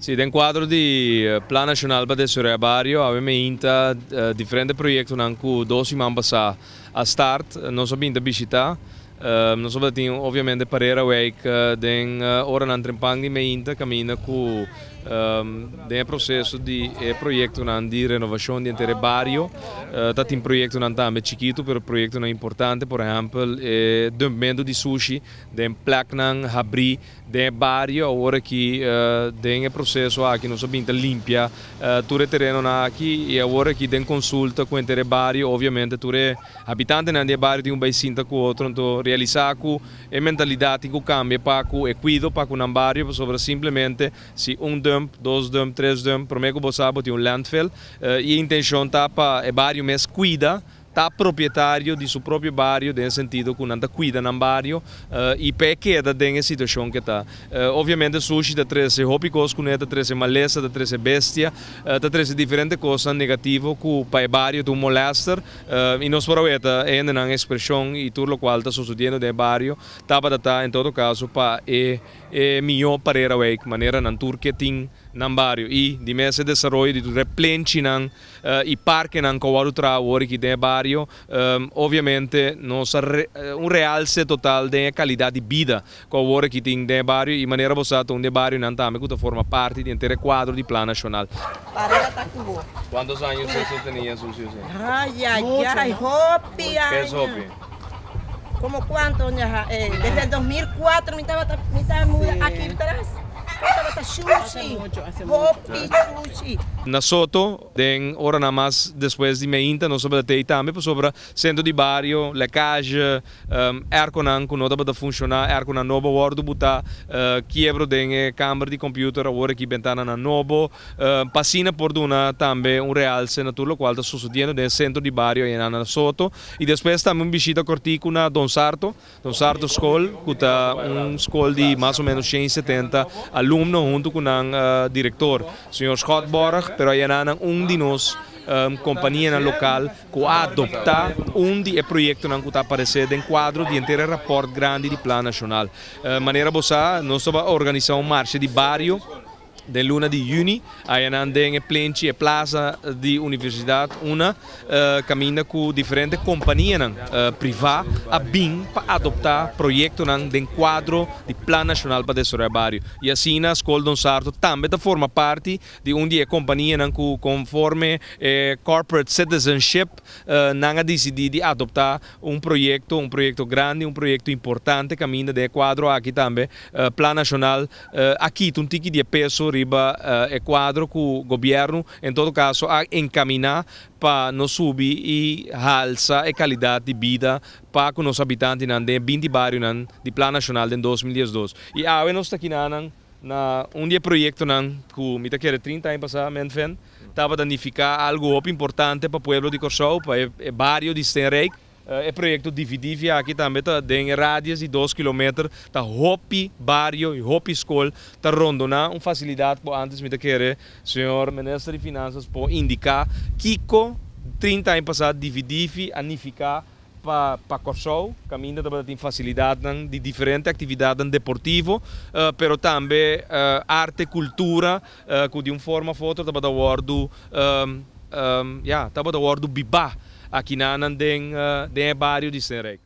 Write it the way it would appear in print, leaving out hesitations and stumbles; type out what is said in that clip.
Si, den kuadro di Plan Nashonal pa Desaroyá Bario, awe meinta diferente proyektonan ku dos siman pasá a start, nos a bin ta bishitá. Nos a tin obviamente Parerawijk den oranan trempan di meinta kaminda ku den e proseso di e proyektonan di renovashon di henter e bario. Ta tin proyektonan tambe chikitu pero proyektonan importante, por ehèmpel e dumpmentu di sushi den pleknan habrí den e bario. Awor aki den e proseso aki nos a bin ta limpia tur e terenonan aki i awor aki den konsulta ku henter e bario, obviamente tur e habitantenan di e bario tin ku bai sinta ku otro anto realisá ku e mentalidat tin ku kambia pa ku e kuido pa ku nan bario pasobra simplemente si un dump, dos dump, tres dump promé ku bo sa bo tin un landfill i e intenshon ta pa e bario mes kuida ta propietario di su propio bario den e sentido ku nan ta kuida nan bario i pa e keda den e situashon ke ta. Obviamente sushi ta trese hopi kos kuné, ta trese malesa, ta trese bestia, ta trese diferente kosnan negativo ku pa e bario ta un molèster i nos por a weta e hendenan ekspreshon i tur lokual ta sosodiendo den e bario tabata ta en todo kaso pa e E mihó Parerawijk, manera nan tur ke tin nan bario i di mes e desaroyo di tur e plenchinan i parkenan ku a wòrdu traha awor aki den e bario, obviamente nos a un realse total den e kalidat di bida ku awor aki tin den e bario i manera bo sa ta un di e barionan tambe ku ta forma parti di henter e kuadro di Plan Nashonal. Parera ta ku bo. Kuantos años eso tenia sucio así? Ay ay ay, hopi aña. Ke es hopi? Como cuanto aña desde el 2004 mi tabata mi ta muda aki tras mi tabata shushi hopi shushi. Na Soto, den oranan mas despues di meinta nos tabata tei tambe pasobra sentro di bario, lekage, airconan ku no tabata funshoná, airconan nobo a wòrdu butá, kiebro den e kamber di computer, awor aki bentananan nobo. Pa asina por duna tambe un realse na tur lokual ta sosodiendo den e sentro di bario ayina na Soto. I despues tambe un bishita kòrtiku na Don Sarto, Don Sarto Skol, ku ta un skol di mas o ménos shen i setenta alumno huntu ku nan direktor, señor Schotborg, pero ayina nan un di nos kompanianan lokal ku a adoptá un di e proyektonan ku ta aparesé den kuadro di henter e rapòrt grandi di Plan Nashonal. Manera bo sa, nos ta organisá un marshe di bario. Den luna di yüni aya nan den e plenchi, e plaza di Universidad una caminda cu diferente companianan priva a bin pa adopta proyectonan den cuadro di Plan Nacional pa Desaroya Bario. Y asina Scol Don Sarto tambe ta forma parti di un di e companianan cu conforme e corporate citizenship nan a dicidi di adopta un proyecto, un proyecto grandi, un proyecto importante caminda den e cuadro aki tambe Plan Nacional A kita un tiki di e peso riba e kuadro ku gobièrnu en todo kaso a enkaminá pa nos subi i halsa e kalidat di bida pa ku nos habitantenan den e binti barionan di Plan Nashonal den 2012. I awe nos ta kinanan na un di e proyektonan ku mi ta kere 30 aña pasá, Mentven, tabata nifiká algu hopi importante pa pueblo di Kòrsou, pa e bario di Steenrijk. E proyekto Dividivi aki tambe ta den e radius di dos kilometer, ta hopi bario y hopi skol ta rondona un facilidad cu antes mi ta kere señor Minister di Finanzas por indica kico 30 aña pasa Dividivi a nifica pa pa Corsou, caminda tabata tin facilidadnan di diferente actividadnan deportivo, pero tambe arte, cultura cu di un forma of otro tabata wordo ya tabata wordo biba. Akinanan den den e bario di Stenrijk.